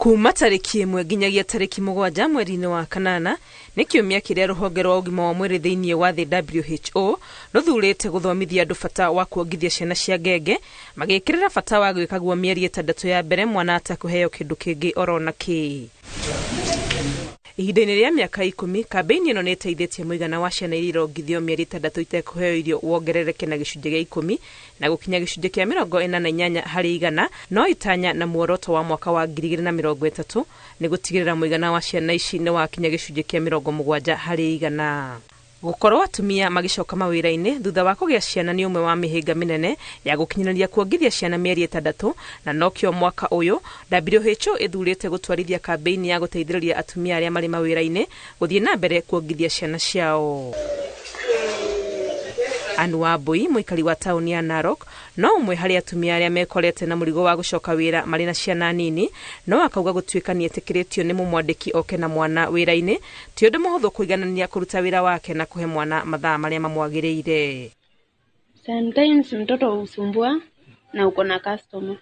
Kuma tarĩki 1 nginyagia tarĩki 7 mweri-inĩ wa kanana nĩ kiumia kĩrĩa rũhonge rwa ũgima wa mwĩrĩ thĩinĩ wa thĩ WHO rũthurĩte gũthomithia andũ bata wa kuongithia ciana cia ngenge, magĩkĩrĩra bata wa gwĩka guo mĩeri 6 ya mbere mwana atakũheo kĩndũ kĩngĩ orona kĩ. Ihinda-inĩ rĩa mĩaka 10, kambĩini ĩno nĩ ĩteithĩtie mũigana wa ciana iria irongithio mĩeri 6 itekũheo irio wongerereke na gĩcunjĩ gĩa 10 na gũkinya gĩcunjĩ kĩa 48 harĩ igana, no itanya na muoroto wa mwaka wa 2030 nĩ gũtigĩrĩra mũigana wa ciana ici nĩ wakinya gĩcunjĩ kĩa 70 harĩ igana. Gũkorwo atumia magĩcoka mawĩra-inĩ thutha wa kũgĩa ciana nĩ ũmwe wa mĩhĩnga mĩnene ya gũkinyanĩria kuongithia ciana mĩeri 6, na nokĩo mwaka ũyũ WHO ĩthurĩte gũtwarithia kambĩini ya gũteithĩrĩria atumia arĩa marĩ mawĩra-inĩ gũthiĩ na mbere kuongithia ciana ciao. Anne Wambui, mũikari wa taũni ya Narok, no ũmwe harĩ atumia arĩa mekorete na mũrigo wa gũcoka wĩra marĩ na ciana nini, no akauga gũtuĩka nĩetĩkĩrĩtio nĩ mũmwandĩki oke na mwana wĩra-inĩ, ti ũndũ mũhũthũ kũiganania kũruta wĩra wake na kũhe mwana mathaa marĩa mamwagĩrĩire. Sometimes mtoto husumbua na uko na customer,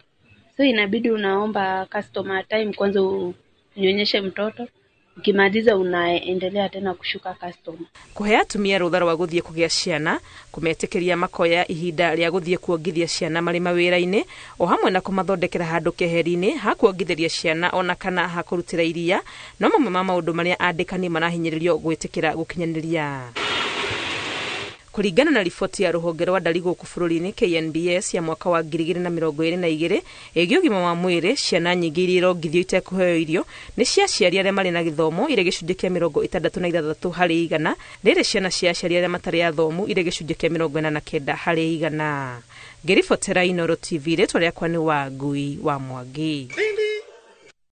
so inabidi unaomba customer time kwanza unyonyeshe mtoto, ukimaliza unaendelea tena kushuka customer. Kũhe atumia rũtha rwa gũthiĩ kũgĩa ciana, kũmetĩkĩria makoya ihinda rĩa gũthiĩ kuongithia ciana marĩ mawĩra-inĩ, o hamwe na kũmathondekera handũ keheri-inĩ ha kuongithĩria ciana ona kana ha kũrutĩra iria, no mamwe ma maũndũ marĩa andĩkani marahinyĩrĩrio gwĩtĩkĩra gũkinyanĩria. Kũringana na riboti ya rũhonge rwa ndari gũkũ bũrũri-inĩ KNBS ya mwaka wa 2022 ĩgiĩ ũgima wa mwĩrĩ, ciana nyingĩ iria irongithio itekũheo irio nĩ cia aciari arĩa marĩ na gĩthomo irĩ gĩcunjĩ kĩa 66 harĩ igana, rĩrĩ ciana cia aciari arĩa matarĩ athomu irĩ gĩcunjĩ kĩa 49 harĩ igana. Ngĩribotera Inooro TV, rĩtwa rĩakwa nĩ Wangui wa Mwangi.